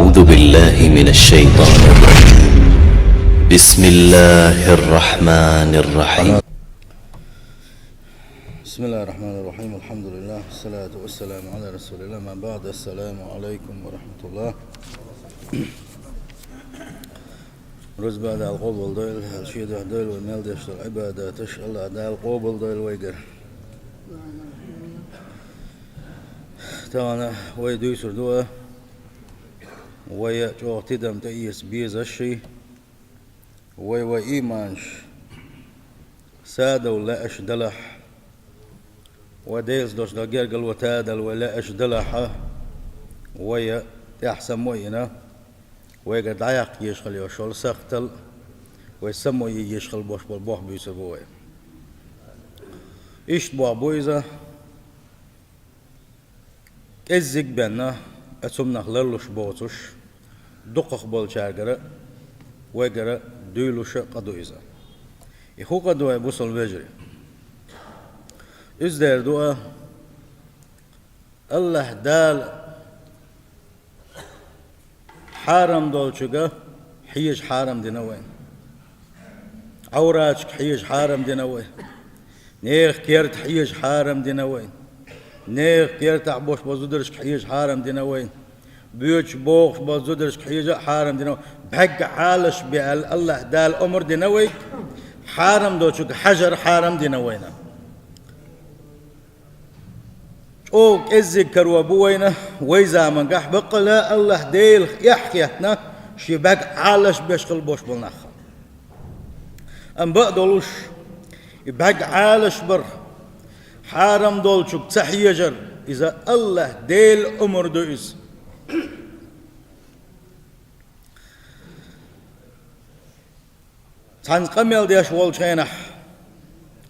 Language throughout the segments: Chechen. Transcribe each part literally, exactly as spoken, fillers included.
أعوذ بالله من الشيطان الرجيم. بسم الله الرحمن الرحيم. بسم الله الرحمن الرحيم. الحمد لله، والصلاة والسلام على رسول الله. أما بعد، السلام عليكم ورحمة الله. Рузба Дала къобал дойла, шедар дойла вай мел деш дола Ӏибадаташ, Аллах Дала къобал дойла вайгара. Тахана вай дуьйцур ду а, вай чӀогӀа тидам тӀеэца безаш а, вай, вай иманаш садовла лаьаш далахь, вай Делаца долчу гергарло тадала вай лаьаш далахь, вай тӀехь само а йина, вайгара дӀаяккха езаш хила йолуш йолу сахтал, вай само а йи езаш хила болуш болу бохам буьйцур бу вай. Иштта бохам бу иза, кӀеззиг а бен, оцу хӀуманах ларлуш боцуш, дукхах болчаьргара, вайгара дуьйлуш а къа ду иза. И хӀун къа ду, вай бусалба вежарий? Иза дер ду а, Аллах Дала хьарам долчуьнга хьежа хьарам дина вайна. Ӏавраташка хьежа хьарам дина вай. Нехан керта хьежа хьарам дина вай. Нехан кертахь болуш болу зударшка хьежа хьарам дина вай. Боьдуш бохуш болу зударшка хьежа а хьарам дина вай. БӀаьрг Ӏалаш бе аьлла, Аллах Дала омра дина вайга, хьарам долчуьнга хьажар хьарам дина вайна. ЧӀогӀа кӀеззиг каро бу вайна, вай заманахь баккъала Аллах Делах эхь хеттина, шен бӀаьрг Ӏалаш беш хила болуш болу нах. Амма бакъдолуш, и бӀаьрг Ӏалаш бар, хьарам долчуьнга ца хьежар, иза Аллах Делан омра ду иза. Цхьаьнца къамел деш волчу хенахь,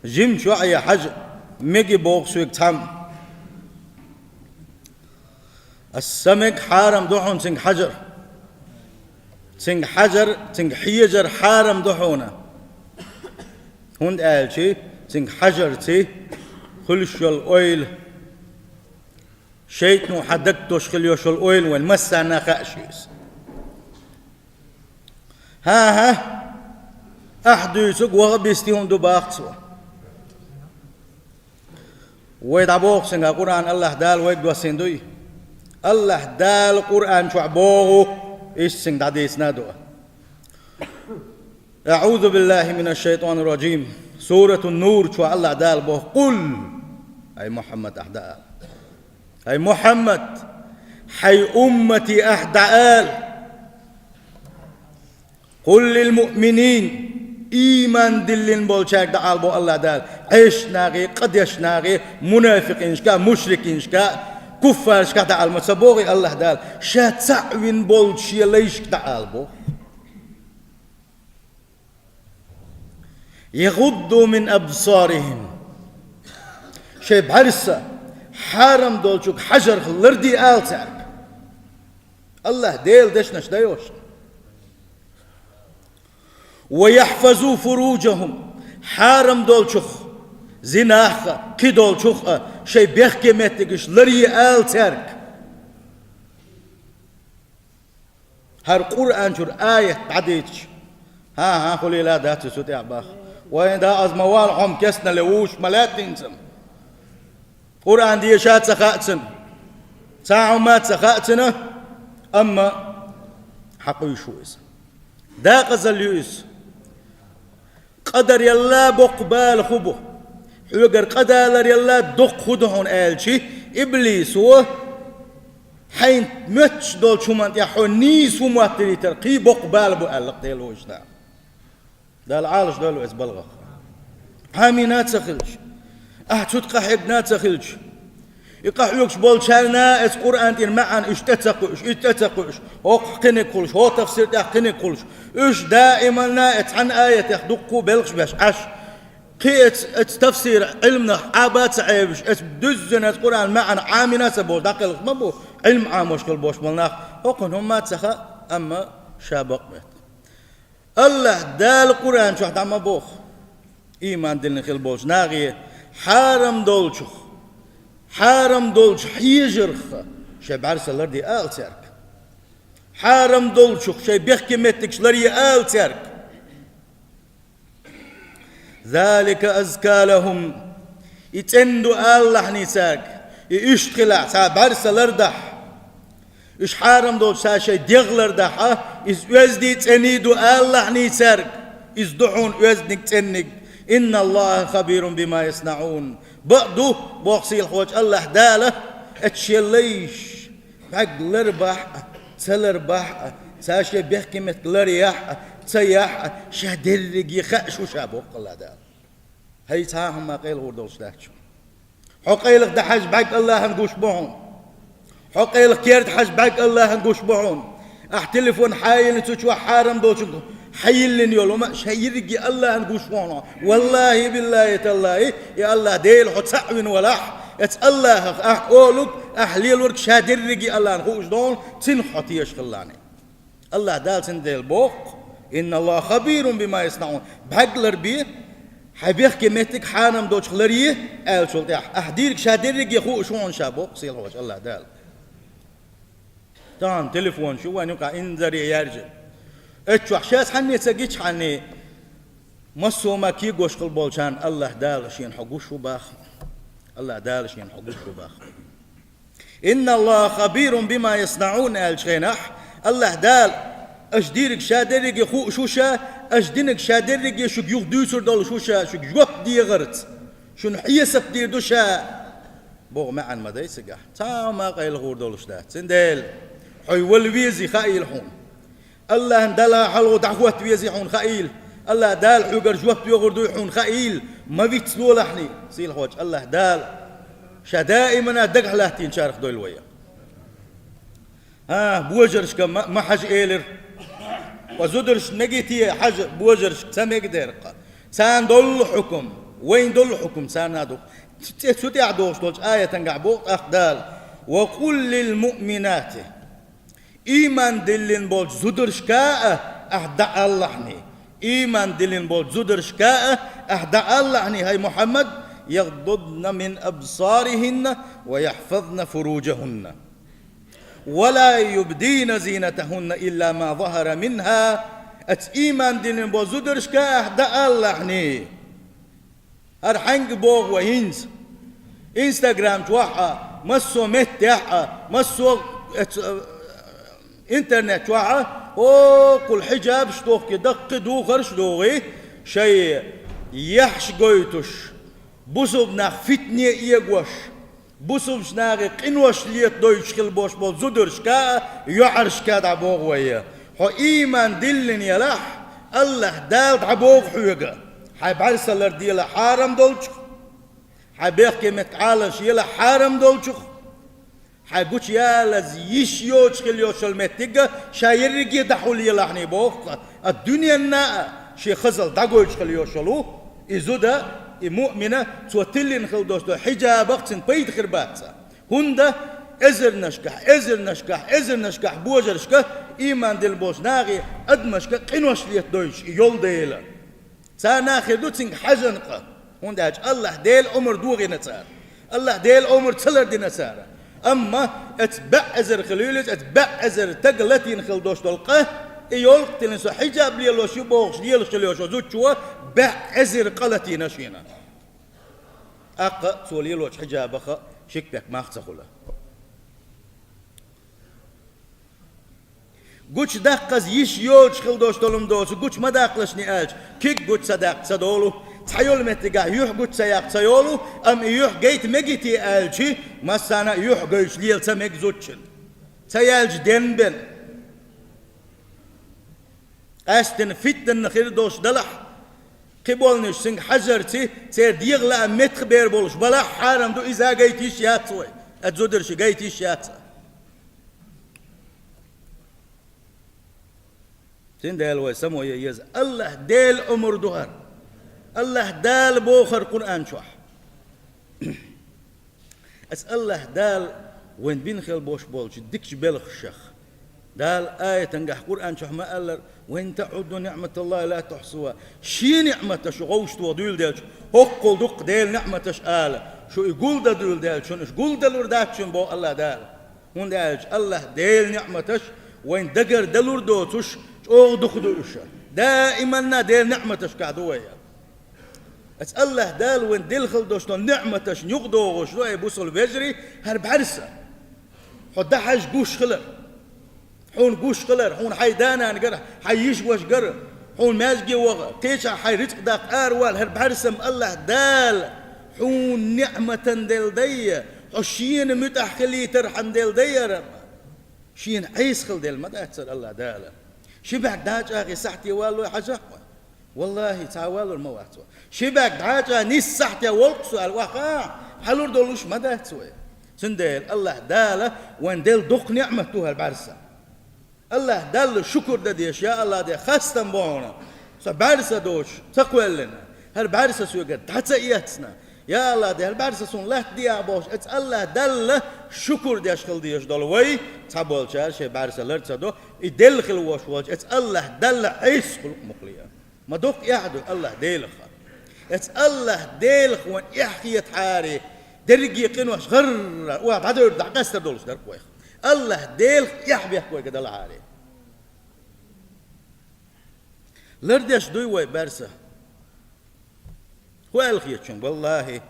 жимачу йоӀе хьажа мегий боху соьга цхьамма. Аса ца мега, хьарам ду хьуна цуьнга хьажар. Цуьнга хьажар, цуьнга хьежар хьарам ду хьуна. ХӀунда аьлча цуьнга хьажарца хуьлуш йолу ойла, шайтӀано хьан дагтош хила йолуш йолу ойла вайн массарна а хаьа шу иза. ХӀан-хӀа, ахь дуьйцург ваха бисте хӀума ду боху цо. Вай дӀабоху цуьнга, Къуръан Аллах Дала вайга доссийна дуй? Аллах Дала Къуръан чохь боху, иштта цуьнга дӀадийцина а ду. أعوذ بالله من الشيطان الرجيم. Суратун-Нур чохь Аллах Дала боху: «Къул», хӀай Мухьаммад, ахь дӀаала. ХӀай Мухьаммад, хьайн уммате ахь дӀаала. «Къул лил муъминин», ийман диллина болчаьрга дӀаала боху Аллах Дала. Ӏешначу нахе, къа дечу нахе, мунафикъинашка, мушрикинашка, куффарашка дӀаала ма ца боху Аллах Дала. Ша цхьаъ вина болчу шен лайшка дӀаала боху. «ЯгӀудду мин абсарихӀим». Шайн бӀаьрса хьарам долчуьнга хьажарх ларде ала цаьрга. Аллах Делан дешнаш дан йош. «Ва яхьфазу фуруджахӀум». Хьарам долчух, зинах а, кхидолчух а шайн бехке меттигаш ларъе ала цаьрга. ХӀара Къуръан чуьра аят дӀадийцича, хӀан-хӀа, хӀун лела дац цу тӀехь баха. Вайн да аз ма вала хьо-м кестнале вуш ма лаьттинца-м. Къуръан деша а ца хаьа цунна. Цхьа хӀума а ца хаьа цунна, амма хьакхуьйсуш ву иза. Декъазалла ю иза. Къа дарелла боккха бала хӀун бу? Хьоьгара къа даларелла доккха хӀун ду хьуна аьлча, иблисо хьайна моьттуш долчу хӀуманна тӀехь хьо нийса хӀун моттийтар кхин боккха бала бу аьлла-кх Делан вуьйцу Дала. Дала Ӏалаш дойла вай оцу балхах. Ӏамийна а ца хилча, ахь цу тӀе къахьегна а ца хилча, и къахьоьгуш болчарна а оцу Къуръан тӀера маьӀна уьш тӀе ца кхуьуш, уьш тӀе ца кхуьуш, хӀокху кхиниг хуьлуш, хӀокху тафсир тӀехь кхиниг хуьлуш, уьш даиманна а оцу цхьана аятех дуккха а белхаш беш Ӏаш, кхин оцу, оцу тафсира Ӏилманах Ӏаба а ца Ӏевуш, оцу дуьззина оцу Къуръан маьӀна Ӏамийна а ца бохуш дӀакхелхаш ма бу Ӏилма Ӏамош хила болуш болу нах, хӀокхунна хӀумма а ца хаьа, амма ша бакъ моьтту. Аллах Дала Къуръан чохь дӀа ма боху: ийман диллина хила болчу нахе хьарам долчух, хьарам долчу хьежарх шайн бӀаьрса ларде ала цаьрга. Хьарам долчух шайн бехке меттигаш ларъе ала цаьрга. «Залика азка лахум». И цӀена ду алалахьний цаьрга. И иштта хилахь, цхьа бӀаьрса лардахь. Уьш хьарам долчу цхьа шайн дегӀ лардахь, иза оьзда а цӀена ду алалахьний цаьрга. Иза ду хьуна оьзданиг, цӀенаниг. «Инна Аллаха хабирун бима яснаун». Бакъ ду, боху сийлахьчу Аллахь Дала, эцу шен лайш бӀаьрг ларбахь а, ца ларбахь а, цхьа шен бехке меттиг ларъяхь а, ца яхь а, ша дерриге хууш ву ша, боху Аллахь Дала. ХӀай, цхьа а хӀума къайлагӀур долуш дац хьуна. Хьо къайлаха дӀахьажа бӀаьрг Аллахьан гуш бу хьуна. Хьо къайлаха керта хьажа бӀаьрг Аллахьан гуш бу хьуна. Ахь телефон хьайиллина, цу чохь хьарам долчуьнга хьайиллина йолу хӀума ша йирриге Аллахьан гуш ву хьуна. Валлахи, биллахи, таллахи, и Аллахь Дела хьо цхьаъ вина валахь, эцу Аллахьах ахь олург, ахь лелорг ша дерриге Аллахьан хууш ду хьуна, цунах хьо тешаш хилалахь. Аллахь Дала цундела боху: «Инна Аллаха хабирун бима яснаун». БӀаьрг ларбе, хьайн бехке меттиг хьарам долчух ларъе, аьллачул тӀаьхьа. Ахь дийриг ша дерриге хууш ву хьуна ша, боху сийлахьчу Аллахь Дала. Тахана телефонаш ю вайн юкъахь инзаре яьржина. Эцу чохь шаьш цхьанне ца гичхьанне, массо а ма кегош хила болчарна Аллахь Дала шена хьо гуш ву боху. Аллахь Дала шена хьо гуш ву боху. «Инна Аллаха хабирун бима яснаун», аьллачу хенахь, Аллахь Дала: «Аша дийриг ша дерриге хууш ву ша, аша динарг ша дерриге шуьга юха дуьйцур долуш ву ша, шуьга жоп дехарца, шуна хьесап дийр ду ша», боху маьӀна ма дай цигахь. Цхьа а хӀума къайлагӀур долуш дац. Цундела хьо вала везий хаийла хьуна. Аллахьан Дала хьалха дӀахӀотта везий хьуна хаийла. Аллахь Дала хьоьгара жоп йогӀур дуй хьуна хаийла. Ма виц лолахьний, сийлахьчу Аллахь Дала ша даимана дагахь латтийначарах дойла вай. ХӀа, божаршка ма, ма хьажа элира. Ва зударшна мегий те хьажа, божаршка ца мега дера-кх. Царна долу хьукум, вайна долу хьукум царна а ду. Цу, цу тӀехь догӀуш долчу аятангахь боху тӀаккха Дала: «Ва къул лил муъминати». Ийман диллина болчу зударшка а ахь дӀаалалахьний. Ийман диллина болчу зударшка а ахь дӀаалалахьний, хӀай Мухьаммад: «Ягъдудна мин абсарихинна ва яхьфазна фуруджахунна. Ва ла юбдийна зийнатахунна илла ма захара минха». Аца ийман диллина болчу зударшка а ахь дӀаалалахьний. ХӀара хьаьнга боху вай хӀинца? Инстаграм чохь а, массо а меттехь а, массо а, э, ц-, э, интернет чохь а, хӀокхул хьиджабаш дохкий, даккхий духарш а дохий, шайн яххьаш гойтуш, бусулба нах фитне эгош, бусулбачу нахе къинош летадойтуш хила бош болу зударшка а, йоӀаршка а дӀабоху вай. Хьо ийман диллина елахь, Аллахь Дала дӀабоху хьоьга: хьайн бӀаьрса ларделахь хьарам долчух, хьайн бехке меттиг Ӏалаш елахь хьарам долчух, хьайн гучуялаза йиш йоцуш хила йолуш йолу меттиг а ша ерриге дӀахьулъелахьний боху-кх, а дуьненна а шен хазалла дӀагойтуш хила йолуш йолу и зуда, и муъмина, цо тиллина хила долуш долу хьиджабах цуьнан пайда хир бац. ХӀунда эзарнашкахь, эзарнашкахь, эзарнашкахь божаршка, ийман диллина болчу нахе, адамашка къинош летадойтуш и йолу дела. Царна хир ду цуьнга хьажа-кх, хӀунда аьлча Аллахь Делан омра дохийна цара. Аллахь Делан омра ца лардина цара. Амма эца бӀе эзар хила йолуш, эца бӀе эзар стаг латийна хила долуш долу къа, и йолу-кх тиллина со хьиджаб лелош ю бохуш лелаш хила йолуш йолу зудчо бӀе эзар къа латийна шена. ТӀаккха цо лелочу хьиджабах а ши кепек мах ца хуьлу. Гучудаккхаза йиш йоцуш хила долуш долу хӀума доцу, гучу ма даккхалашний аьлча, куьг гучу ца даккха ца долу, цхьа йолу меттигахь юьхь гучу ца яккха ца йолу, амма и юьхь гайта мегий те аьлча, массарна а юьхь гойтуш лела ца мега зудчун. Ца яьлча денбен. Къаьсттина фитнанна хир долуш далахь, кхиболнаш цуьнга хьажарций, церан дегӀан лаам меттахбер болуш балахь, хьарам ду, иза гайта йиш яц вай. Ткъа зударшка гайта йиш яц. Цундела вай само ян еза. Аллахь Делан омра ду хӀара. Аллахь Дала боху хӀара Къуръан чохь. Аса Аллахь Дала вайн бина хила бош болчу дикачу белхашах. Дала аятангахь Къуръан чохь ма-аллара: «Ва ин таӀудду ниӀматаллахи ла тухьсуха». Шен ниӀматаш шу гӀовшто дуьйладелча, хӀоккхул дуккха Делан ниӀматаш ала, шу и гулдан дуьйладелча, шуна уьш гулдалур дац шуна, боху Аллахь Дала. ХӀунда аьлча Аллахь Делан ниӀматаш Вайн дагара далур доцуш, чӀогӀа дукха ду уьш. Даиманна Делан ниӀматашкахь ду вай. Аса АллахӀ Дала вайн делла хила долчу ниӀматашна юкъадогӀуш ду, ай бусалба вежарий, хӀара бӀаьрса. Хьо дӀахьажа гуш хилар. Хьуна гуш хилар, хьуна хьайн да-нана гар, хьайн йиша-ваша гар, хьуна маьждиге ваха, кхечахьа хьайн рицкъ даккха аравала, хӀара бӀаьрса-м АллахӀ Дала хьуна ниӀматана делла дай, хьо Шена муьтӀахь хилийтархьама делла дай хӀара-м. Шена Ӏеса хила делла ма дац хӀара АллахӀ Дала. Ши бӀаьрг дӀачӀагӀий сахьте валлой хьажахь вай? ВаллахӀи, цхьа валур ма вац вай. Ши бӀаьрг дӀачӀа нисса сахьте волкъа со аьлла, ваха, хьалур долуш ма дац вай. Цундела АллахӀ Дала вайн делла дукха ниӀмат ду хӀара бӀаьрса. АллахӀ Далла шукур дан дезаш, я АллахӀ Де, хастам бо хьуна. Со бӀаьрса доцуш ца кхоьллина, хӀара бӀаьрса соьгара дӀа ца эцна. Я АллахӀ Де, хӀара бӀаьрса суна латта деа бохуш, аса АллахӀ Далла шукур деш хила дезаш долу вай, цхьаболчара шайн бӀаьрса лар ца до, и делла хила вош волчу, аса АллахӀ Далла Ӏеса хуьлу мукъале. Ма дукха эхь ду АллахӀ Делах. Аса АллахӀ Делах вайн эхь хетахьара, дерриге къинош гӀарра, ва дӀадевр дӀакъастар долуш дара вайх. АллахӀ Делах эхь бехк вайга далахьара. Лардеш дуй вай бӀаьрса? ХӀун аьлла хета шуна, валлахӀи?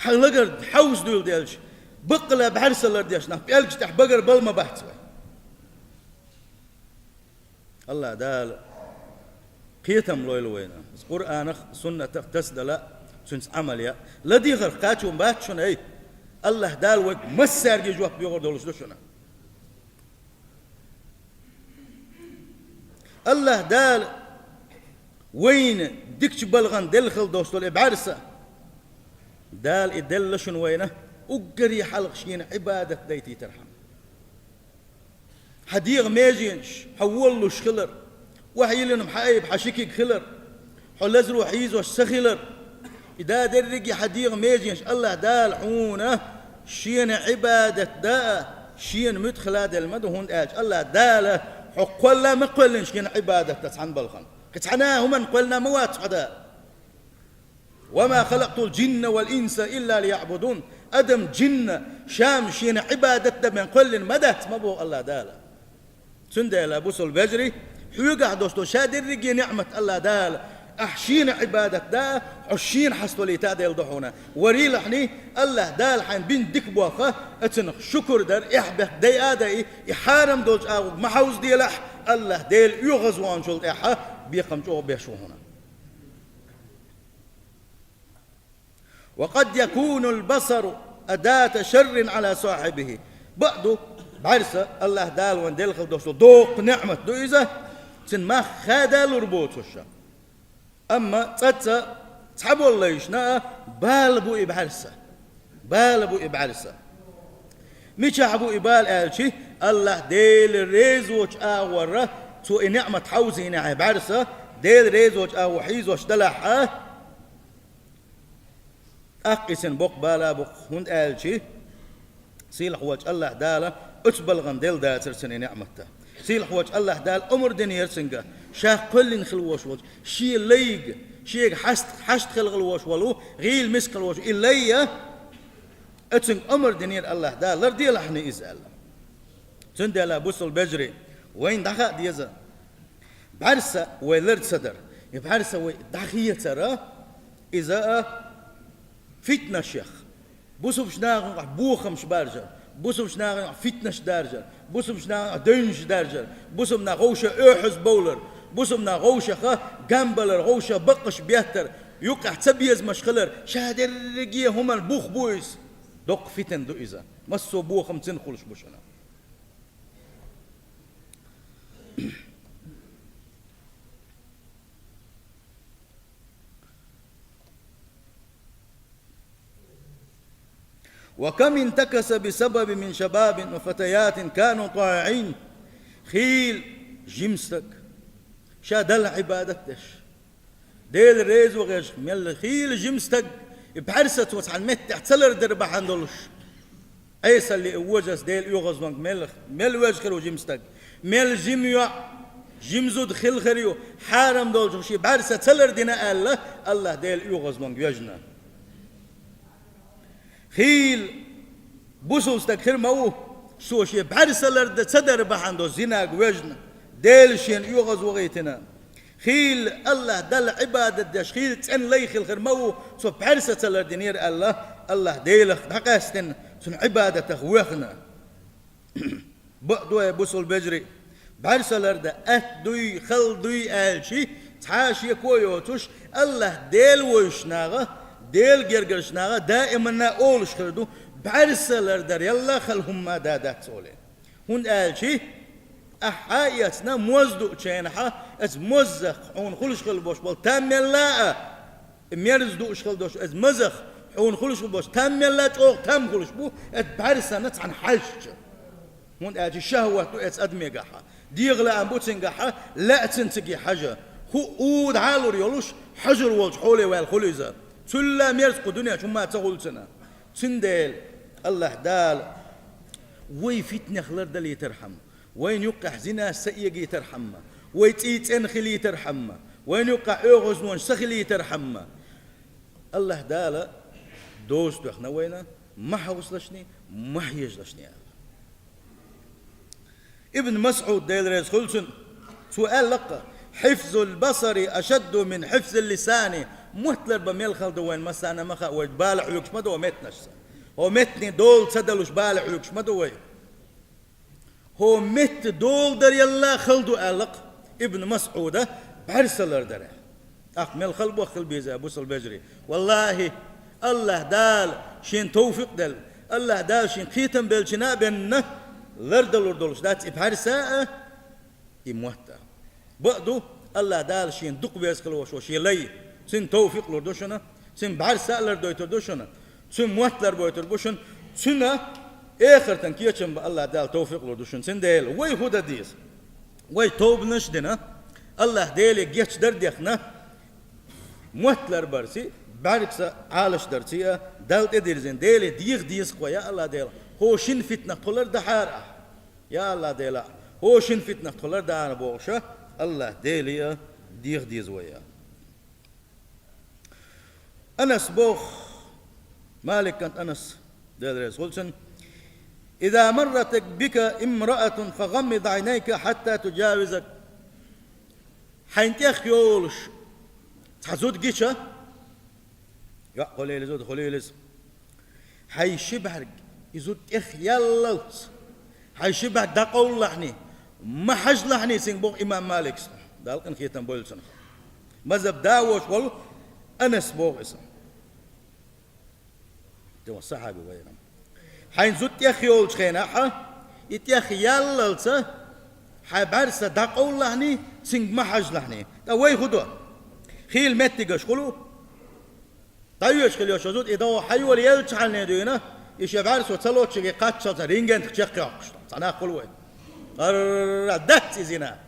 Хьан лагар хьовса дуьйла делча, баккъала бӀаьрса лардеш нах пӀелгаш тӀехь багар бала ма бац вай. АллахӀ Дала кхетам лойла вайна. Къуръанах, суннатах тасадала, цуьнца Ӏамал яа. ЛадийгӀарх кхачо бац шуна, ай. АллахӀ Дала вайга массаьрга жоп богӀур долуш ду шуна. АллахӀ Дала вайна дикачу балгӀан делла хила долуш долу и бӀаьрса. Дала и делла шуна вайна, уггаре хьалха Шена Ӏибадат дайтийтархьама. Хьан дегӀан меженаш хьо волалуш хилар, охьайиллина хьан айба хьан ши куьг хилар, хьо лазаро хьийзош ца хилар. И да дерриге хьан дегӀан меженаш АллахӀ Дала хьуна Шена Ӏибадат даа, Шена муьтӀахь хила делла ма ду, хӀунда аьлча АллахӀ Дала хьо кхолла ма кхоьллина Шена Ӏибадат дан цхьана балхана. Кхин цхьана а хӀуманна кхоьллина ма вац хьо Дала. «Ва ма халакътул жинна вал инса илла лияъбудун». Адам, жинна, ша-м Шена Ӏибадат дан бен кхоьллина ма дац ма боху АллахӀ Дала. Цундела, бусалба вежарий, хьоьгахь долуш долу ша дерриге ниӀмат АллахӀ Дала, ахь Шена Ӏибадат даа, хьо Шена хьастолийта а делла ду хьуна. Варийлахьний, АллахӀ Дала хьайн бина дика бохха, ацунах шукур дар, эхь бехк дай а дай, и хьарам долчу агӀуг ма хьовзаделахь, АллахӀ Дела оьгӀазвахначул тӀаьхьа бекхам чӀогӀа беш ву хьуна. «Ва къад якунул басару адата шаррин ала сахьибихи». Бакъду, бӀаьрса АллахӀ Дала вайн делла хила долуш долу доккха ниӀмат ду иза, цуьнан мах хада лур боцуша. Амма цӀацца цхьаболу лайшна а бала бу и бӀаьрса. Бала бу и бӀаьрса. Мичахь бу и бала аьлчи, АллахӀ Дела резавочу агӀорра цо и ниӀмат хьовзийна хьайн бӀаьрса, Дела резавочу агӀо хьийзош далахь а, тӀаккха и цуьнан боккха бала а бу, хӀунда аьлчи сийлахь волчу АллахӀ Дала оцу балгӀан делла дацара цуьнан и ниӀматта. Сийлахь волчу АллахӀ Дала омра динера цуьнга, ша кхоьллина хила вош волчу, шен лайга, шега хьаст-, хьашт хила волуш волу, гӀийла миска хила волуш, и лай а, оцуьнга омра динера АллахӀ Дала, ларделахьний иза аьлла. Цундела, бусалба вежарий, вайна дӀахаа деза, бӀаьрса вай лар ца дара. И бӀаьрса вай дӀахецара, иза а фитнашех, бусалбачу нахана юкъахь бохамаш баржар, бусалбачу нахана юкъахь фитнаш даржар, бусалбачу нахана юкъахь девнаш даржар, бусалба нах вовшах оьхьаз бовлар, бусалба нах вовшаха гамбалар, вовшах баккъаш беттар, юкъахь цабезамаш хилар, ша дерриге хӀуманан бух бу иза. Доккха фитна ду иза. Массо а бохам цуьнан хуьлуш бу шуна. «Ва кам интакаса би сабабин мин шабабин ва фатаятин кану таиин». Хийла жима стаг, ша Далла Ӏибадат деш, Дела резо гӀерш мел хийла жима стаг, и бӀаьрса цо цхьана меттехь ца лардар бахьана долуш. Ӏесалли и вожас Дела оьгӀазванг мел, мел вежа хир ву жима стаг. Мел жима йоӀ, жима зуда хила хир ю, хьарам долчух ши бӀаьрса ца лардина аьлла, АллахӀ Дела оьгӀазванг вежна. Хийла бусалба стаг хир ма ву, Цо шен бӀаьрса ларда ца дар бахьана долуш зинага вежна, Дела шена оьгӀаз вахийтина. Хийла АллахӀ Далла Ӏибадат деш, хийла цӀена лай хилхар ма ву, цо бӀаьрса ца лардинера аьлла, АллахӀ Делах дӀакъаьстина, цуьнан Ӏибадатах воьхна. Бакъ ду вай, бусалба вежарий, бӀаьрса ларда атта дуй, хала дуй аьлчи, цхьа а шеко а йоцуш, АллахӀ Дела вевзаш наха, Дела гергарчу наха даиманна олуш хир ду, бӀаьрса лардар ялла хала хӀумма а дац олий. ХӀунда аьлчи ахьа а эцна, моз дуучу хенахьа, оцу мозах хьуна хуьлуш хила болуш болу там мелла а, мерза дууш хила долуш, оцу мазах хьуна хуьлуш хила болуш там мелла а чӀогӀа там хуьлуш бу, оцу бӀаьрсана цхьаьна хьаьжча. ХӀунда аьлча шахӀват ду оцу адамегахьа, дегӀан лаам бу цуьнгахьа, лаьцна цига хьажа. ХӀуъу дӀалур йолуш, хьажур волчу хьоле ваьлла хуьлу иза. Цул а мерза кху дуьнен чу хӀумма ца хуьлу цуьнан. Цундела АллахӀ Дала вай фитнех лардалийтархьама, вайна юккъехь зинаш ца эгийтархьама, вай цӀий цӀена хилийтархьама, вайна юккъехь оьгӀазнонаш ца хилийтархьама, АллахӀ Дала доза тоьхна вайна, ма хьовсалашний, ма хьежалашний аьлла. Ибн МасӀуд, Дела реза хуьлу цунна, цо аьлла-кха: «Хьифзул басари ашадду мин хьифзил лисани». Мотт ларбан мел хала ду вайна массарна а ма хаьа, вай бала хьоьгуш ма ду вай меттанашца. ХӀо меттанийн дола ца далуш бала хьоьгуш ма ду вай. ХӀо меттан дола дар ялла хала ду аьлла-кх Ибн МасӀуда бӀаьрса лардарехь. ТӀаккха мел хала боху хила беза, бусалба вежарий. ВаллахӀи, АллахӀ Дала шена товфикъ делла, АллахӀ Дала шена кхетам беллачунна а бенна, лардалур долуш дац и бӀаьрса а, и мотт а. Бакъ ду, АллахӀ Дала шена дукха веза хила волуш волу шен лай, цуьнан товфикъ лур ду шуна, цуьнан бӀаьрса а лардойтур ду шуна, цуьнан мотт ларбойтур бу шуна, цуьнан эхартан кечам бан АллахӀ Дала товфикъ лур ду шуна. Цундела вай хӀун дан деза? Вай тобанаш а дина, АллахӀ Деле гечдар а дехна, мотт ларбарций, бӀаьрса Ӏалашдарций а, Далла тӀедирзина Деле деха деза-кх вай, я АллахӀ Дела, хӀо шина фитнах тхо лардахьара ахь. Я АллахӀ Дела, хӀо шина фитнах тхо лардаьхьара бохуша, АллахӀ Деле а деха деза вай а. Анас боху, Малик кӀант Анас, Дела реза хуьлу цунна: «Иза маррат бика имраатун фагӀаммид Ӏайнайка хьатта туджавизак». Хьайна тӀех йолуш цхьа зуда гича, йоӀ хуьлийла иза, зуда хуьлийла иза. Хьайн ши бӀаьрг и зуда тӀех яллалц, хьайн ши бӀаьрг дӀакъовлалахьний, ма хьажалахьний цуьнга, боху имам Маликс. Далла къинхетам бойла цунах. Мазхаб да а воцуш волу Анас боху иза. Тема сахьаби вайна. Хьайн зуда тӀех йолчу хенахь, и тӀех яллалца, хьайн бӀаьрса дӀакъовлалахьний, цуьнга ма хьажалахьний. ТӀаккха вай хӀун до? Хийла меттигаш хуьлу. ДӀайоьшу хила йолуш йолу зуда, и догӀу хьайола еллачхьана дуьйна, и шен бӀаьрсо ца лоцуш, и кхаччалц рентгентах чекхйоккхуш, цхьа нах хуьлу вай. КӀарра дац и зина.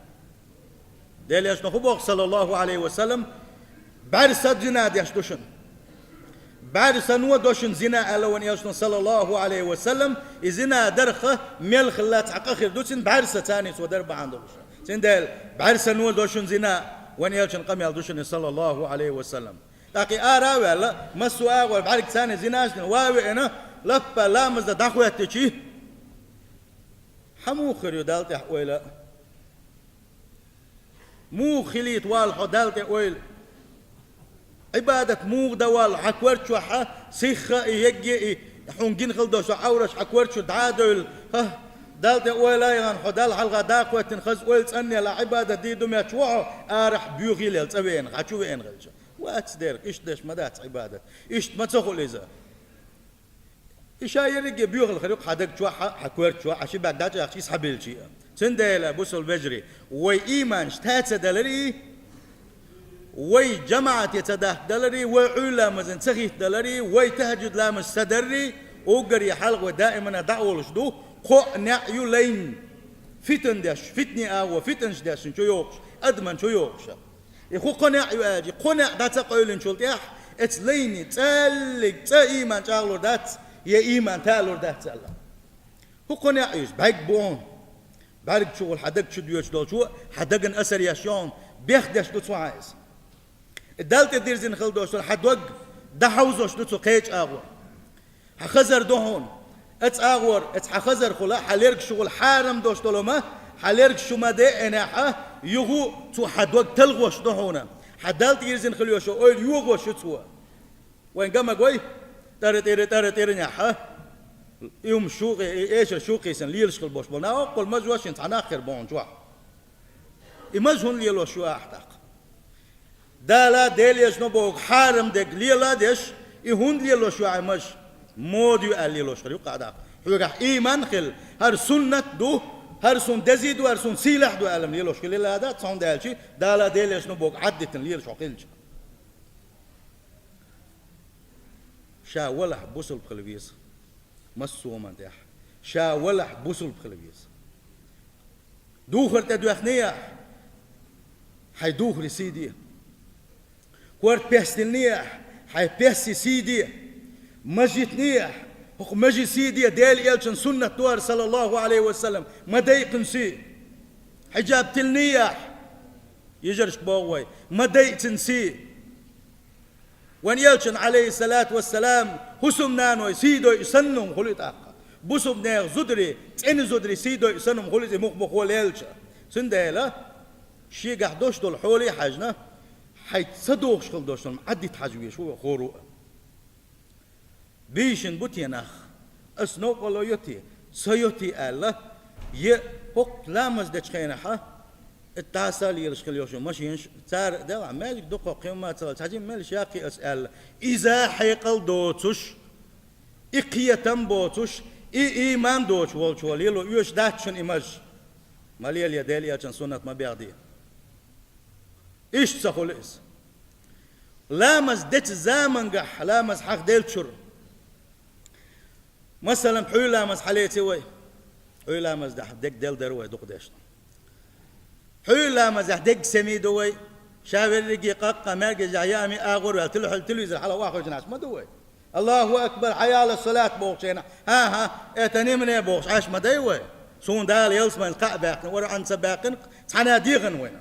Делан Элчано хӀун боху, саллаллаху Ӏалайхи ва саллам? БӀаьрса зина деш ду шуна. БӀаьрсано до шуна зина аьлла вайн Элчано, саллаллаху Ӏалайхи ва саллам, и зина дарха мел хилла цхьа къа хир ду цуьнан, бӀаьрса царний цо дар бахьана долуш. Цундела бӀаьрсано до шуна зина, вайн Элчан къамел ду шуна, саллаллаху Ӏалайхи ва саллам. ТӀаккха и ара а ваьлла, массо а агӀор бӀаьргца царна зинаш дина, ван а веана, лаппа ламаза дӀахӀоьттичи, хьан муха хир ю Далла тӀехь ойла? Муха хилийта валла хьо Далла тӀе ойла? Ӏибадат муха дан валла хьан кор чохь а, сихха а, и егге а, и хьуна гина хила долуш Ӏавраш хьан кор чу дӀа а девлла, хӀа, Далла тӀе ойла а яхана, хьо Далла хьалха даккхоьттина хаза ойла цӀанъелла Ӏибадат дийр ду моьттуш ву хьо, арахь боьхийла цӀа веана, хьан чу веана хилча. Вац дерг, иштта деш ма дац Ӏибадат, иштта ма ца хуьлу иза. И ша ерриге боьхалла хир ю хьан даг чохь а, хьан кор чохь а, хьан ши бӀаьрг дӀачӀагӀчи, схьабелчи а. Цундела, бусалба вежарий, вай ийманаш та ца даларий, вай жамаӀате ца даккха даларий, вай Ӏуьйра ламазна ца хӀитта даларий, вай тахӀажжуд ламаз ца даррий, уггаре хьалха вай даимана дӀа а волуш ду, кхо а неӀ ю лайна. Фитна деш, фитне агӀо, фитнаш деш шун чу йогӀуш, адаман чу йогӀуша. И хӀун кхо неӀ ю аьлча, кхо неӀ дӀа ца къевлинчул тӀаьхьа, эца лайни цӀаллиг цӀа ийман чӀагӀлур дац, я ийман таалур дац аьлла. ХӀун кхо неӀ ю иза? БӀаьрг бу хьуна. БӀаьрг чухула хьан даг чу доьдуш долчо, хьан дагана асар еш ю хьуна, бехдеш ду цу хьан иза. И Далла тӀе дирзина хила долуш долу хьан дог дӀахьовзош ду цу кхечу агӀор. Хьан хазар ду хьуна, Оцу агӀор, оцу хьан хазархула, хьан лергашхула хьарам долуш долу ма, хьан лергаш шу ма деанехь, юха цо хьан дог талхош ду хьуна. Хьан Далла тӀеирзина хила йолуш йолу ойла йохош ю цо. Вайн ган ма гой, тӀара тӀера, тӀара тӀера нехь, и хӀума шу кхе-, и эшар шу кхийсина лелаш хила болуш болу. Нах оккхул мажош шен цхьа нах хир бохьун чохь. И мажа хӀунда лелош ю ахьа тӀаккха? Дала Делан Элчано боху хьарам дерг лела а деш, и хӀунда лелош ю ахьа мажа? Мода ю аьлла лелош хир ю-кх ахьа тӀаккха. Хьоьгахь ийман хила, хӀара суннат ду, хӀара суна дезий ду, хӀара суна сийлахь ду аьлла лелош хила лела а дац, цундела аьлча, Дала Делан Элчано боху Ӏаддитина лелаш хьо хилча. Ша валахь бусулба хила веза. Массо а хӀуманна тӀехь. Ша валахь бусулба хила веза. Духар тӀедоьхнехь, хьайн духаре сий де. Корта пестинехь, хьайн песте сий де. Мажитнехь, хӀокху мажи сий де, Делан Элчан суннат ду хӀара, саллаллаху Ӏалайхи ва саллам, ма дайкхина сий. Хьиджаб тиллинехь, йижаршка боху вай, ма дайкхина сий. Вайн Элчан, Ӏалайхиссалату вассалам, хӀусамнаной сий дойу санна хӀума хуьлу и тӀаккха. Бусулба нехан зударий, цӀена зударий сий дойу санна хӀума хуьлу иза муха-муха лелча. Цундела, шегахь долуш долу хьоле а хьаьжна, хьайца ца догӀуш хила долуш долу Ӏаддита хьажа везаш ву хӀора а. Бийшина бу те нах? Ас новкъарло йо те, ца йо те аьлла, е хӀокху ламаз дечу хенахьа, и дӀаса а лелаш хила йолуш йолу машенаш, цара а делахь, маьждиг дукха кхин ма ца хилла, цхьа жимма мел шаккхий ас аьлла, иза хьекъал доцуш, и кхетам боцуш, и ийман доцуш волчо лело оьшуш дац шуна и маж. Ма лелае, Делан Элчан суннат ма бегӀде. Иштта ца хуьлу иза. Ламаз дечу замангахь, ламаз хьахделлачуьра. Масалан, пхьуьйра ламаз хьалеце вай. Пхьуьйра ламаз дахь дег делла дара вай дукха дешна. Пхьуьйра ламазехь дег семи ду вай. Ша верриге къаккха, маьркӀажехь яами агӀор ваьлла, тилу-, телевизор хьала охьахуьйсина Ӏаш ма ду вай. Аллаху акбар, хьайя Ӏала салат бохучу хенахь, хӀан-хӀа, это не мне бохуш Ӏаш ма дай вай. Суна Дала ялсамани кхаъ баьккхина, вара Ӏан ца баьккхина, цхьана а дехана вайна.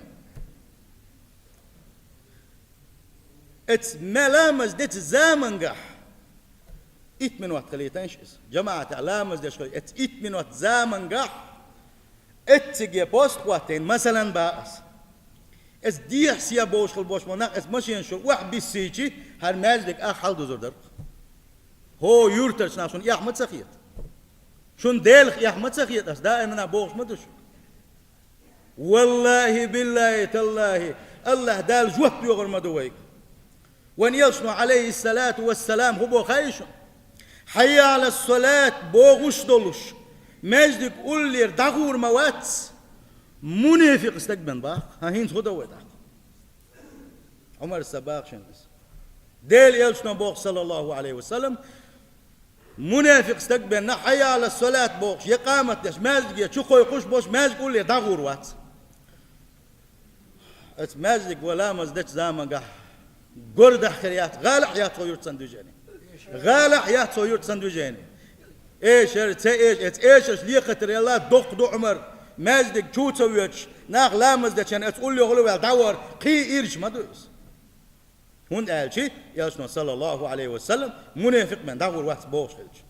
Эца ма ламаз дечу замангахь итт минот хилийтанаш иза. ЖамаӀатехь ламаз деш хилча, эца итт минот замангахь эцциге пост хӀоттийна, масалан, бах ас. Эца дехьа сехьа бовш хила бош ма нах, эца машенаш чуьра охьа биссийчи, хӀара маьждиг ах хьаладузур дара. ХӀо, юьртарчу нах, шуна эхь ма ца хета? Шуна Делах эхь ма ца хета ас? Даимана бохуш ма ду шу? Валлахи, биллахи, таллахи, Аллах Дала жоп доьхур ма ду вайга. Вайн Элчано, Ӏалайхиссалату вассалам, хӀун боху хаий шуна? Хьайя Ӏала салат бохуш долуш, маьждиг уллера дӀагӀур ма вац мунепикъ стаг бен бах. ХӀан, хӀинца хӀун до вай тӀаккха? Ӏумар са бах шуна иза. Делан Элчано боху, саллаллаху Ӏалайхи ва саллам, мунепикъ стаг бен, хьайя Ӏала салат бохуш, я къамат деш, маьждиге чу кхойкхуш болуш, маьждиг улле дӀагӀур вац. Эца маьждиг вай ламаз дечу замангахь гор дахь хир яц, гӀалахь яц хӀо юьртан движение. ГӀалахь яц хӀо юьртан движение. Эшар, ца эш, эца эшарш лекхатар елла доккха ду Ӏумар. Маьждиг чу ца воьдуш, нах ламаз дечан эца уллехула ваьлла дӀавар, кхин ирча ма ду иза. ХӀунда аьлча, Элчано, саллаллаху Ӏалайхи ва саллам, мунепикъ бен дӀагӀур вац бохуш хилча.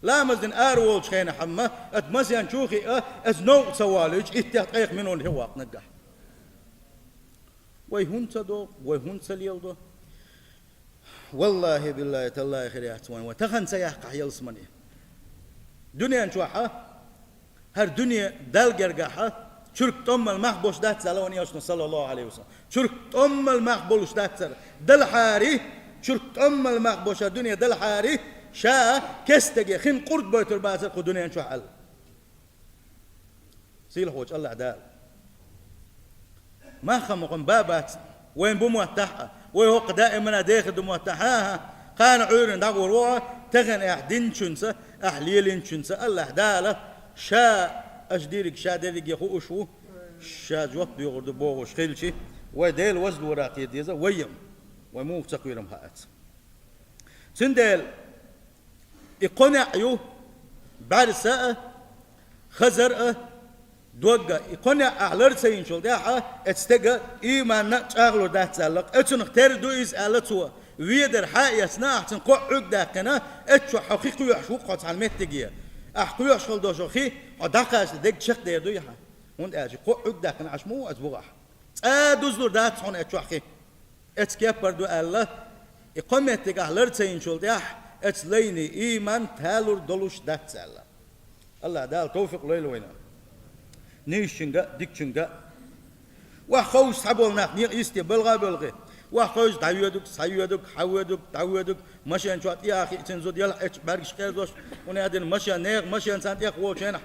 Ламаз дина ара волчу хенахь амма, ат масен чу хиъа, эца новкъа ца волуьйтуш, иттех ткъех минуна хи ваккханаггахь. Вай хӀунда ца догӀу, вай хӀунда ца леладо? Валлахи, биллахи, таллахи, хир яц вайн, вай тахана ца яьккхахь ялсамане. Дуьнен чохьа, хӀара дуьне Далла гергахьа, чуьрк тӀоммал мах болуш дац аьлла вайн Элчано, саллаллаху Ӏалайхи ва саллам. Чуьрк тӀоммал мах болуш дац хӀара. Далхьари, чуьрк тӀоммал мах болуш хӀара дуьне далхьари, ша кестаге хин къурд бойтур бацара кху дуьнен чохь аьлла. Сийлахьволчу Аллах Дала. Мах-м хӀокхуьнан ба бац, вайн бу моттахь а, вай хӀокху даимана дехар ду моттахь а, хӀан-хӀа, кхана Ӏуьйранна дӀагӀур ву хьо, тахана ахь динчуьнца, ахь лелинчуьнца Аллах Дала ша, аша дийриг ша дерриге хууш ву, ша жоп доьхур ду бохуш хилчи, вай Дела вазлора кхета деза, вай-м, вай муха ца кхоьру-м хаьац. Цундела, и кхо неӀ ю, бӀаьрса а, хазар а, дог а. И кхо неӀ ахь лар ца йинчул тӀаьхьа, эца стеган ийманна а чӀагӀлур дац аьлла. Эцунах тера ду иза аьлла цо. Ведар хьа а эцна, ахь цуьнан кхоъ Ӏуьрг даьккхина, эццахь хьо хи кхоьхьуш ву кхо цхьана меттиге. Ахь кхоьхьуш хила долчу хи хьо дӀакхаччалц дег чекхдер дуй хьан? ХӀунда аьлча кхоъ Ӏуьдда даьккхина Ӏаш ма ву аса бухахь. ЦӀа дузалур дац хьуна оцу чохь хи. Оцу кепара ду аьлла, и кхо меттиг ахь лар ца йинчул тӀаьхьа, оцу лайне ийман талур долуш дац аьлла. АллахӀ Дала тавфикъ лойла вайна. Нийсачуьнга а, дикачуьнга а. Ваха ховш схьаболу нах некъ йисте балха а боьлхий. Ваха ховш дӀавоьдуг, схьавоьдуг, хьавоьдуг, дӀавоьдуг, машен чохь тӀе а хиъна цуьнан зуда ялх эцчу бӀаьргаш къерзош, хӀунда аьлча машен, нехан машен царна тӀехволчу хенахь,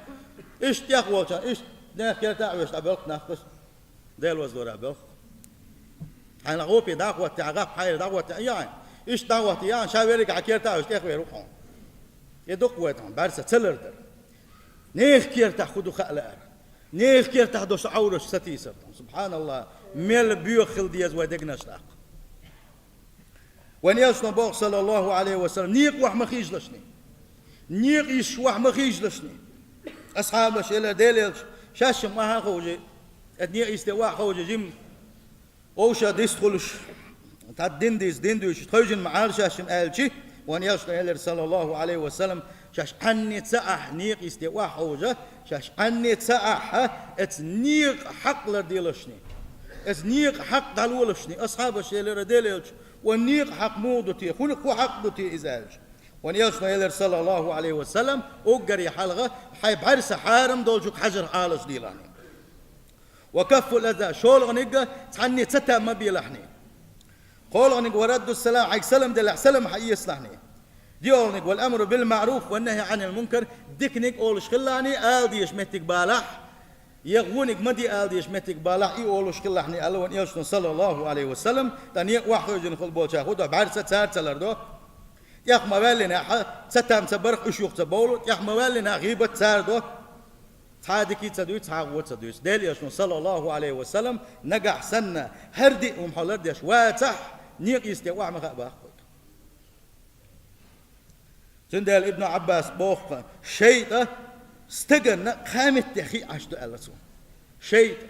иштта тӀехволчарна, иштта нехан керта а веш дӀабоьлху нах кхуза. Делан вазалора боьлху. Хьайна гӀопе дӀахӀоттехь, гӀап хьайра дӀахӀоттехь, яхьа. Иштта дӀахӀотте, яхьа, ша верриг хьан керта а веш тӀехвер ву хьуна. И дукха вай тхьуна бӀаьрса ца лардар. Нехан кертахь хӀун ду хаа лаьара. Нехан кертахь долуш Ӏовраш сатийсар. СубхьаналлахӀ, мел боьха хила деза вай дегнаш тӀаккха. Вайн элчано боху, саллаллаху Ӏалайхи ва саллам, некъа охьа ма хийжалаш ни. Некъа йисте охьа ма хийжалаш ни. Асхьабаш элира, Делан элча, шаьш-м охьа а ховший, некъа йисте охьа а ховший, жимма вовшах дистхуьлуш, тӀаккха дин дийца, дин дуьйцуш, тхевжина ма Ӏалашаш шаьш-м аьлчи, вайн элчано элира, саллаллаху Ӏалайхи ва саллам, шаьш Ӏанне ца Ӏахь некъа йисте охьахьовжа, шаьш Ӏанне ца Ӏахь, оцу некъан хьакъ ларделаш шуна. Оцу некъан хьакъ дӀалолаш шуна. Асхьабаш элира, Делан элча, вайн некъан хьакъ муха ду те, хӀун, хӀун хьакъ ду те иза аьлча? Вайн элчано элира, саллаллаху Ӏалайхи ва саллам, уггаре хьалха хьайн бӀаьрса хьарам долчуьнга хьажар Ӏалашдийлахь. Ва каффул аза, шолгӀаниг цхьанне ца там ма белахь ни. КхоалгӀаниг ва радду салам, хьайга салам делахь, салам хьаэцалахь ни. ДоьалгӀаниг вал амру бил маъруф ва нахьи Ӏанил мункар, диканиг олуш хилалахь ни, ала дезаш меттиг балахь, я вониг ма де ала дезаш меттиг балахь, и олуш хилалахь ни, аьлла вайн элчано, саллаллаху Ӏалайхи ва саллам, тӀаккха некъа охьахевшина хила болчарах хӀун до, бӀаьрса цара ца лардо. ТӀех ма ваьллинехь, ца там ца барх уьш юха ца бовлу, тӀех ма ваьллинехь, гӀийбат цара до. Цхьа а дика ца дуьйцу, цхьа а гӀо ца дуьйцу. Делан элчано, саллаллаху Ӏалайхи ва саллам, нагахь санна, хӀара диъ хӀума хьо лардеш вацахь, некъа йисте охьа ма хаабахь вайга. Цундела Ибн Ӏаббаса боху, шайтӀа стаганна кхаа меттехь хиъна Ӏаш ду аьлла цо. ШайтӀа,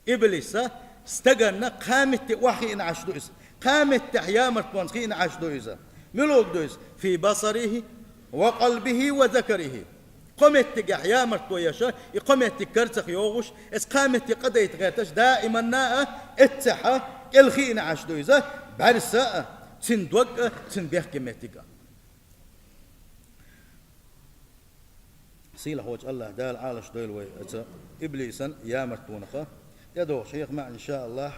иблиса, стаганна кхаа метте охьахиъна Ӏаш ду иза. Кхаа меттехь ямартонца хиъна Ӏаш ду иза. Муьлха ду иза? Фи басарихи ва къалбихи ва закарихи. Кхо меттигехь ямарто еш, и кхо меттиг карцах йогӀуш, иза кхаа метте къадайта гӀерташ, даиманна а эццехь кӀел хиъна Ӏаш ду иза, бӀаьрса а, цуьнан дог а, цуьнан бехке меттиг а. Сийлахьчу АллахӀ Дала Ӏалаш дойла вай оцу иблисан ямартонах. ТӀедогӀуш хьехам, иншааллахӀ,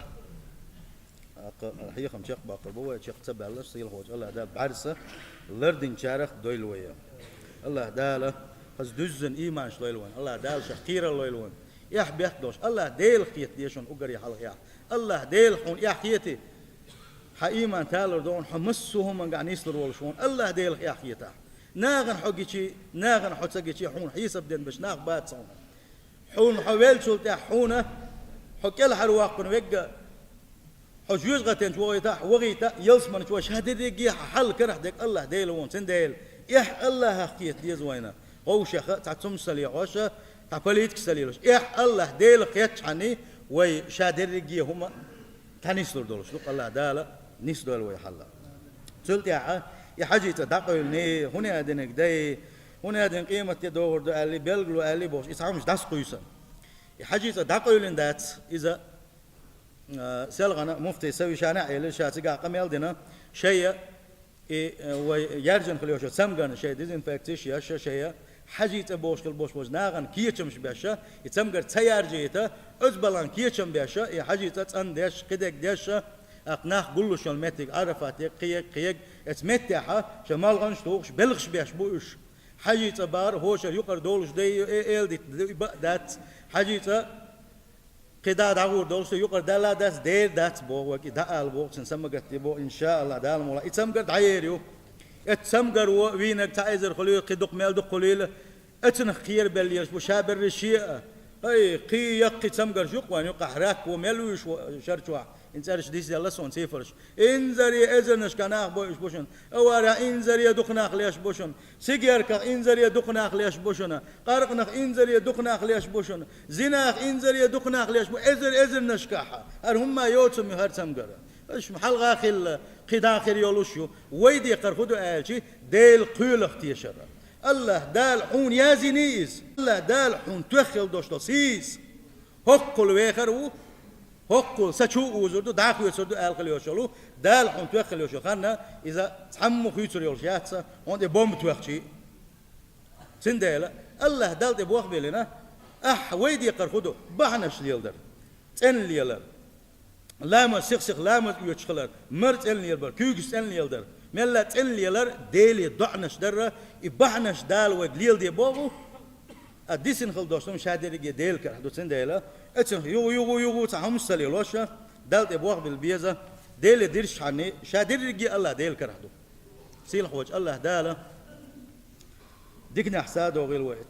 хьехам чекхбаккхур бу вай, чекх ца баьлларш, сийлахьчу АллахӀ Дала бӀаьрса лардинчарах дойла вай. АллахӀ Дала хаза дуьззина ийманаш лойла вайн. АллахӀ Дала шех кхерар лойла вайн. Эхь бехк долуш, АллахӀ Делах кхета деза шуна уггаре хьалха эхь. АллахӀ Делах хьуна эхь хетий, хьан ийман талур ду хьуна, хьо массо а хӀуманга нислур волуш ву хьуна, АллахӀ Делах эхь хетахь. Нахана хьо гичий, нахана хьо ца гичий, хьуна хьесап ден беш нах бац хьуна. Хьуна хьо веллачул тӀаьхьа хьуна, хьо кӀелхьарвоккхун вегга, хьо жоьжахатенчу вохуьйтахь, вахийта, ялсамани чу вай, ша дерриге а хьан хьал карахь дерг АллахӀ Дела ву хьуна, цундела. Эхь АллахӀах кхета деза вайна. Вовшех а цхьа цумсале хьоша, цхьа политикаш ца лелаш. Эхь АллахӀ Делах кхетчхьаний, вай ша дерриге а хӀума дӀанислур долуш ду-кх, АллахӀ Дала нисдойла вай хьалха. Цул тӀаьхьа и хьаьжцӀа дӀакъевлиний, хӀун а динарг дай, хӀун а дина къематде догӀур ду аьллий, билгало аьллий бохуш, и цхьа хӀумаш дӀасакхуьйсу. И хьаьжцӀа дӀакъевлина дац иза, а, селхана муфтий совещани а элира, ша цигахь къамел дина, шайна И, э, вай яьржина хила йолчу цамгарна шайн дезинфекцеш еш, шайн хьаьжцӀа бохуш хила болуш болчу нахана кечамаш беш, и цамгар ца яржийта, оцу балхана кечам беш, и хьаьжцӀа цӀандеш, кхидерг деш, тӀаккха нах гуллуш йолу меттиг Ӏарафате, кхиерг, кхиерг, оцу меттехь шайн малханаш тухуш, белхаш беш бу уьш. ХьаьжцӀа бахара хӀокхара юкъара долуш дай, э, эладитта дай бан дац. ХьаьжцӀа кхидӀа дӀагӀур долуш ду, юкъара далла дац, дера дац боху, вай кӀи дӀаала боху, цуьнан са ма гатде боху, иншааллахӀ, Дала мукъалахь. И цамгар дӀаер ю. Эцу цамгар вон вийнарг цхьа эзар хуьлийла, кхин дукха мел дукха хуьлийла, эцунах кхерабеллераш бу, ша берриш шиъ а. Ай, кхин яккхий цамгарш ю-кх вайн юкъахь, рак вон мел вуьйш ву шар чохь, и цӀераш дисделла суна цифраш. Инзаре эзарнашкахь нах бойуш бу шуна. Аварах инзаре дукха нах леш бу шуна. Сигарках инзаре дукха нах леш бу шуна. Къаркъанах инзаре дукха нах леш бу шуна. Зинах инзаре дукха нах леш бу. Эзар-эзарнашкахь. ХӀара хӀумма йоцург ю хӀара цамгар. Аша хьалха хилла, кхидӀа хир йолуш ю. Вай декхар хӀун ду аьлчи, Делан кхоьлах тешар. АллахӀ Дала хьуна яздина иза. АллахӀ Дала хьуна тоьхна хила долаш дола сий иза. ХӀоккхул вехар ву, хӀоккхул са чу узур ду, дӀахоьцур ду аьлла хила йолаш йолу. Дала хьуна тоьхна хила йолаш йолу хан, иза цхьамма хуьйцур йолуш яц, хьуна тӀе бомба тоьхча. Цундела АллахӀ Далла тӀе болх биллина, ахь вай декхар хӀун ду? Бахьанаш леладар, цӀена лелар. Ламаз, сих-сиха ламаз оьцуш хилар, мара цӀена лелабар, куьйгаш цӀена леладар, мелла цӀена лелар, Деле доӀанаш дарра, и бахьанаш Дала вайга леладе боху, а дисина хила долуш хӀума ша дерриге Делан карахь ду, цундела, оцунах югу-югу-югу цхьа хӀумнаш ца лелош, Далла тӀе болх билла беза, Деле дирзичхьана, ша дерриге АллахӀ Делан карахь ду. Сийлахьчу АллахӀ Дала диканехь садогӀийла вай.